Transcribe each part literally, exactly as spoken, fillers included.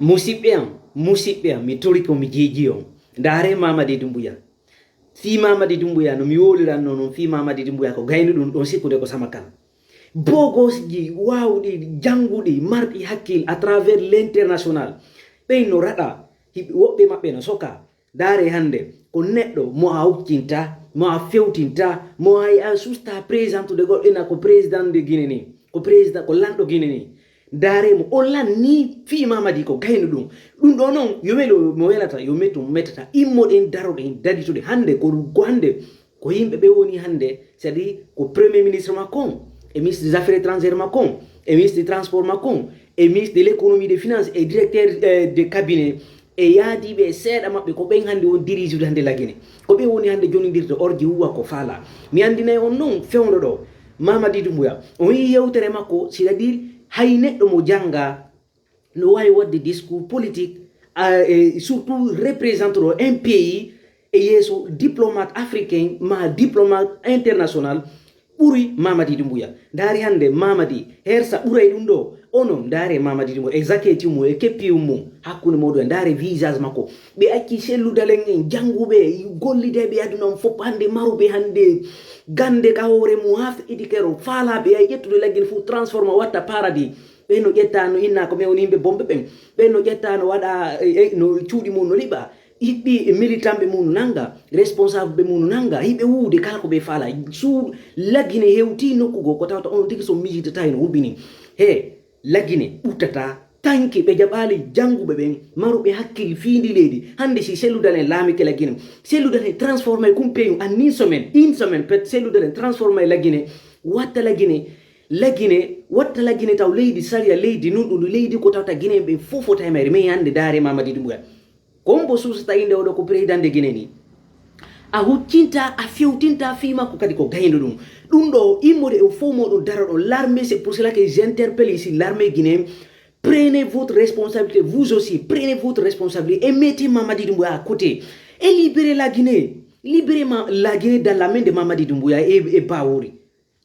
Musiɓɓe am, musiɓɓe am, mi torike on, mi jeeji on. Ndaare Mamadi Dumbuya. Fii Mamadi Dumbuya, no mi wowliranno non, fii Mamadi Dumbuya ko gaynuɗum, ɗon sikkude ko Samakal. Bogosji waawɗi, jannguɗi, marɗi hakkil à travers l'international. Ɓen no raɗa, hi-, woɓɓe maɓɓe no soka. Ndaare hannde, ko neɗɗo mo a huccinta, mo a fewtinta, mo a, a susta présentude goɗɗo ina ko président de Guinée ni, ko président, ko lanɗo Guinée ni. Ndaare mo, o lanni fii Mamadi ko gayno ɗum. Ɗum ɗo noon, yo welo mo welata, yo metu mo metata. Immoɗen, daroɗen, daditude. Hannde, ko, ko hannde, ko yimɓe ɓe woni hannde, c'est-à-dire ko premier ministre makko on, e ministre des affaires étrangères makko on, e ministre des transports makko on, e ministre de l'économie, des finances, e directeur, euh, de cabinet, e yaadiiɓe e seeɗa maɓɓe, ko ɓen hannde won dirijude hannde La Guinée. Ko ɓe woni hannde jonindirde orji huwa ko faala. Mi anndinay on noon fewndo ɗo, Mamadi Doumbouya, on yii yewtere makko, c'est-à-dire hay neɗɗo mo jannga no waawi waɗde discours politique, a, e surtout représente ɗo un pays e yeeso diplomate africain ma diplomate international ɓuri Mamadi Doumbouya. Ndaari hannde Mamadi, hersa ɓuray ɗum ɗo. Onon, ndaare Mamadi Doumbouya e jaquette mum, e keppi mum, hakkunde mooɗon, ndaare visage makko. Ɓe acci selludalen en, jannguɓe, gollideeɓe aduna on fof, hannde maruɓe hannde gannde ka hoore mum, haa feƴƴiti kero, faalaaɓe ay ƴettude La Guinée fof, transforma, watta paradis. Ɓen no ƴetta, no inna ko ɓe woni yimɓe bomɓe ɓen. Ɓen no ƴetta, no waɗa, e, e, no cuuɗi mum no liɓa. Hiɓɓi e militant ɓe mum no nannga, responsable ɓe mum no nannga. Hiɓe wuude kala ko ɓe faala. Suudu La Guinée hewti nokku goo ko tawata on tigi so mijitata hino hulɓini. He, La Guinée ɓuttata tanki, ɓe jaɓaali jannguɓe ɓen, maruɓe hakkil fii ndi leydi. Hannde si selludalen laamike La Guinée, selludalen transformé kum peyu en une semaine, une semaine, peut selludalen transformé La Guinée, watta La Guinée, La Guinée, watta La Guinée taw leydi sariya, leydi nunɗundi, leydi ko tawta Guinéen ɓen fof fota e mayri. Mais hannde ndaare Mamadi Doumbouya. Ko mbo suusata innde oɗo ko président de Guinée ni. A huccinta, a fewtinta fii makko kadi ko gayno ɗum. Ɗum ɗo immoɗo e fof moɗon daroɗo l'armée, c'est pour cela que j'interpelle ici l'armée guinéenne. Prenez votre responsabilité, vous aussi, prenez votre responsabilité et mettez Mamadi Doumbouya à côté. Et libérez la Guinée. Libérez ma, la Guinée dans la main de Mamadi Doumbouya et, et Baori.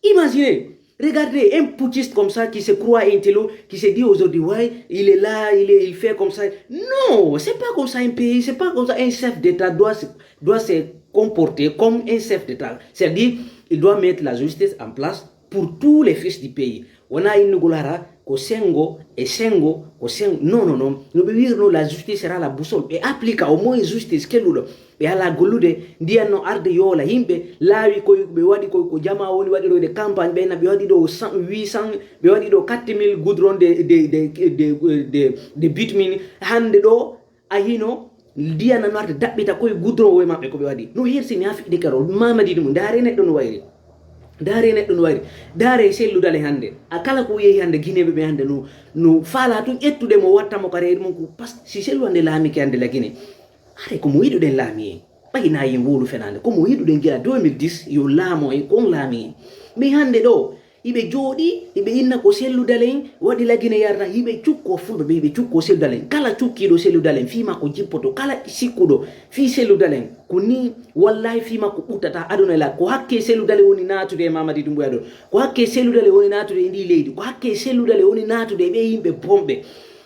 Imaginez, regardez un putschiste comme ça qui se croit intello, qui se dit aujourd'hui, ouais, il est là, il, est, il fait comme ça. Non, c'est pas comme ça un pays, c'est pas comme ça un chef d'État doit se, doit se comporter comme un chef d'État. C'est-à-dire, il doit mettre la justice en place pour tous les fils du pays. Wona innugol hara ko senngo e senngo, ko senngo. Non, non, non. No ɓe wiirno, la justice sera la boussole. Ɓe applique au moins justice kelluɗo. Ɓe alaa gollude, ndiyan no arde yoola yimɓe, laawi koy, ɓe waɗi koy ko jamaa woni waɗiroyde campagne, ɓe na ɓe waɗi ɗo cent, huit cent, ɓe waɗi ɗo quatre mille goudron de, de, de, de, de, de bitume. Hannde ɗo, a hino, ndiyan no arde daɓɓita koy goudron o e maɓɓe ko ɓe waɗi. No hersini haa fiɗde kero, Mamadi ɗum, ndaare neɗɗo no wayri. Ndaare neɗɗo no wayri. Ndaare selludale hannde. A kala ko yehi hannde, Guinéeɓe ɓe hannde no, no faala tun ƴettude mo, watta mo ka reedu mum ko, parce que si sellu hannde laamike hannde la Guinée. Haray ko mo yiɗuɗen laami en. Ɓay na yen wowlu fenaande. Ko mo yiɗuɗen gila deux mille dix, yo laamo en, kon laami en. Mais hannde ɗo, hiɓe jooɗi, hiɓe inna ko selludalen, waɗi La Guinée yarna, hiɓe cukko fulɓe ɓe, hiɓe cukko selludalen. Kala cukkiiɗo selludalen, fii makko jippoto. Kala sikkuɗo, fii selludalen. Ko ni, wallahi, fii makko ɓuttata aduna e la. Ko hakke selludale woni naatude e Mamadi Doumbouya ɗo. Ko hakke selludale woni naatude e ndi leydi. Ko hakke selludale woni naatude e ɓe yimɓe bonɓe.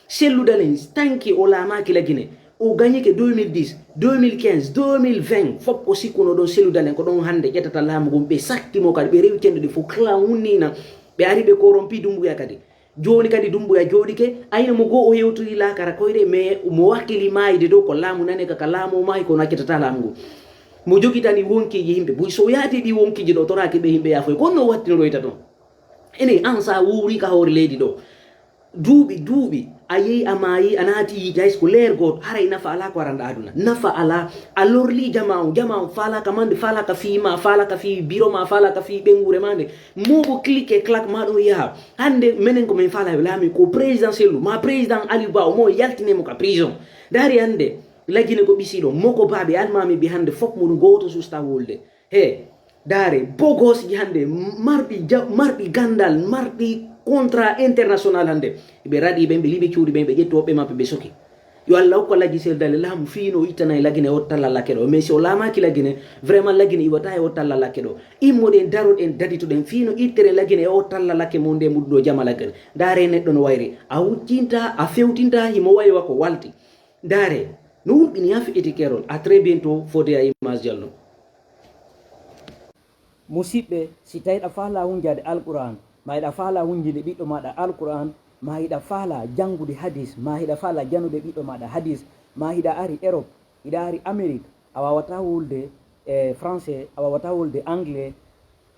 Selludalen, tanki o laamaaki La Guinée. O gagnike deux mille dix, deux mille quinze, deux mille vingt, fof ko sikkuno ɗon selludalen, ko ɗon hannde ƴettata laamu ngun, ɓe sakki mo kadi, ɓe rewi cenɗe ɗe fof, kala wunniina, ɓe ari ɓe corrompi Doumbouya kadi. Jooni kadi Doumbouya jooɗike, ayno mo goo o hewtori laakara koyre, mais mo wakkili maayde dow ko laamu nane ka, ka laamu o maayi, kono accatata laamu ngun. Mo jogitani wonkiiji yimɓe, buy so yaati ɗi wonkiiji ɗo, toraaki ɓe yimɓe yaafoy, kono no wattinoɗoyta ɗon. Ene an sa wuuri ka hoore leydi ɗo. Duuɓi, duuɓi, a yehi, a maayi, a naati yiite, hay so ko leer gooto, haray nafa alaa ko aranda aduna. Nafa alaa, a lorli jama on, jama on faalaaka ma nde, faalaaka fii ma, faalaaka fii biro ma, faalaaka fii ɓeynguure ma nde. Moobo clique claque ma ɗon yaha. Hannde menen ko min faala laami ko président Cellou, ma président Aliou Ba, o mo yaltine mo ka prison. Ndaari hannde, La Guinée ko ɓisiɗo, moko baaɓe almaami ɓe hannde fof muɗum gooto susta wolde. He, ndaare, bogosji hannde, marɗi ja-, marɗi ganndal, marɗi contrat international hannde. Ɓe raɗi ɓen, ɓe liɓi cuuɗi ɓen, ɓe ƴetti woɓɓe maɓɓe, ɓe soki. Yo Allah hokku Alhaji Seydou Dali laamu fii no ittana e Lagine o talla lakke ɗo. Mais si o laamaaki Lagine, vraiment Lagine iwata e o talla lakke ɗo. Immoɗen, daroɗen, daditoɗen fii no ittere Lagine e o talla lakke mo nde muɗɗo jama Lagine. Ndaare neɗɗo no wayri. A huccinta, a fewtinta, himo wayi wa ko walti. Ndaare, no wulɓini haa feƴƴiti keerol. À très bientôt, Fodé à Image Diallo. Musiɓɓe, si tawi hiɗa faalaa hunjaade Alqur'aan, maa hiɗa faalaa hunjinde ɓiɗɗo maaɗa Alqur'aan, maa hiɗa faalaa janngude hadis, maa hiɗa faalaa jannude ɓiɗɗo maaɗa hadis, maa hiɗa ari Europe, hiɗa ari Amérique, a waawataa wulde e français, a waawataa wulde anglais,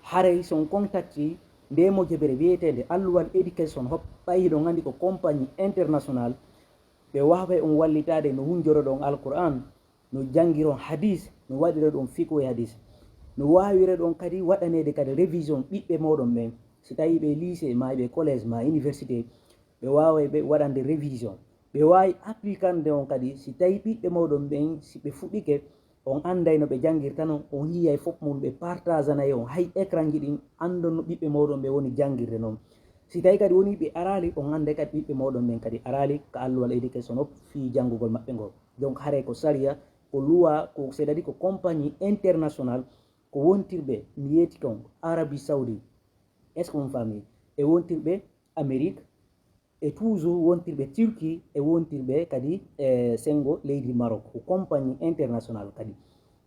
haray si on contacti ndee mojobere wiyeteende Alluwal Education Hub, ɓay hiɗon anndi ko compagnie international, ɓe waaway on wallitaade no hunjoroɗon Alqur'aan, no janngiron hadis, no waɗiroɗon fiqhu e hadis. No waawiroɗon kadi waɗaneede kadi révision ɓiɓɓe mooɗon ɓen. Si tawii ɓe lycée, maa ɓe collège, maa université, ɓe waaway ɓe waɗande révision. Ɓe waawi applicande on kadi, si tawii ɓiɓɓe mooɗon ɓen, si ɓe fuɗɗike, on annday no ɓe janngirta non, on yi'ay fof mum ɓe partageanay on. Hay écran ji ɗin, anndon no ɓiɓɓe mooɗon ɓe woni janngirde non. Si tawii kadi wonii ɓe araali, on annday kadi ɓiɓɓe mooɗon ɓen kadi araali ka Alluwal Education Hub fii janngugol maɓɓe ngol. Donc, haray ko sariya, ko loi, ko, c'est-à-dire ko compagnie international, ko wontirɓe, mi yeeti kon, Arabie Saoudite, est-ce que on faami? E wontirɓe Amérique, e toujours wontirɓe Turquie, e wontirɓe kadi e senngo leydi Maroc, ko compagnie international kadi.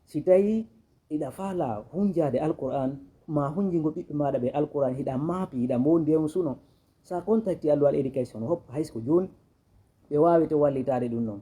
Si tawii hiɗa faalaa hunjaade Alqur'aan, maa hunjingo ɓiɓɓe maaɗa ɓe Alqur'aan, hiɗa maapi, hiɗa mbondi e on suno, si a contacti Alluwal Education Hub, hay so ko jooni, ɓe waawete wallitaade ɗum non.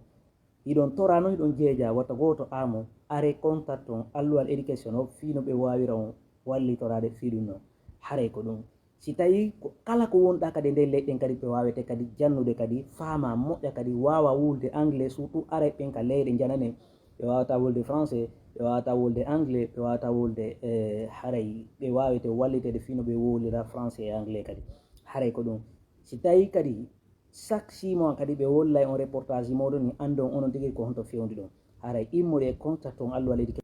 Hiɗon toraa non, hiɗon jeejaa, wata gooto aamo, are contact on Alluwal Education Hub fii no ɓe waawira on wallitoraade fii ɗum non. Haray ko ɗum. Si tawii ko kala ko wonɗaa kadi e nder leyɗe ɗen kadi, ɓe waawete kadi jannude kadi, faamaa moƴƴa kadi, waawaa wulde anglais, surtout Arab ɓen ka leyɗe janane, ɓe waawataa wulde français, ɓe waawataa wulde anglais, ɓe waawataa wulde, eh, haray ɓe waawete walliteede fii no ɓe wowlira français e anglais kadi. Haray ko ɗum. Si tawii kadi chaque six mois kadi ɓe wollay on reportage mooɗon, ni anndon onon tigi ko honto fewndi ɗon. Haray immoɗe e contact on Alluwal Education.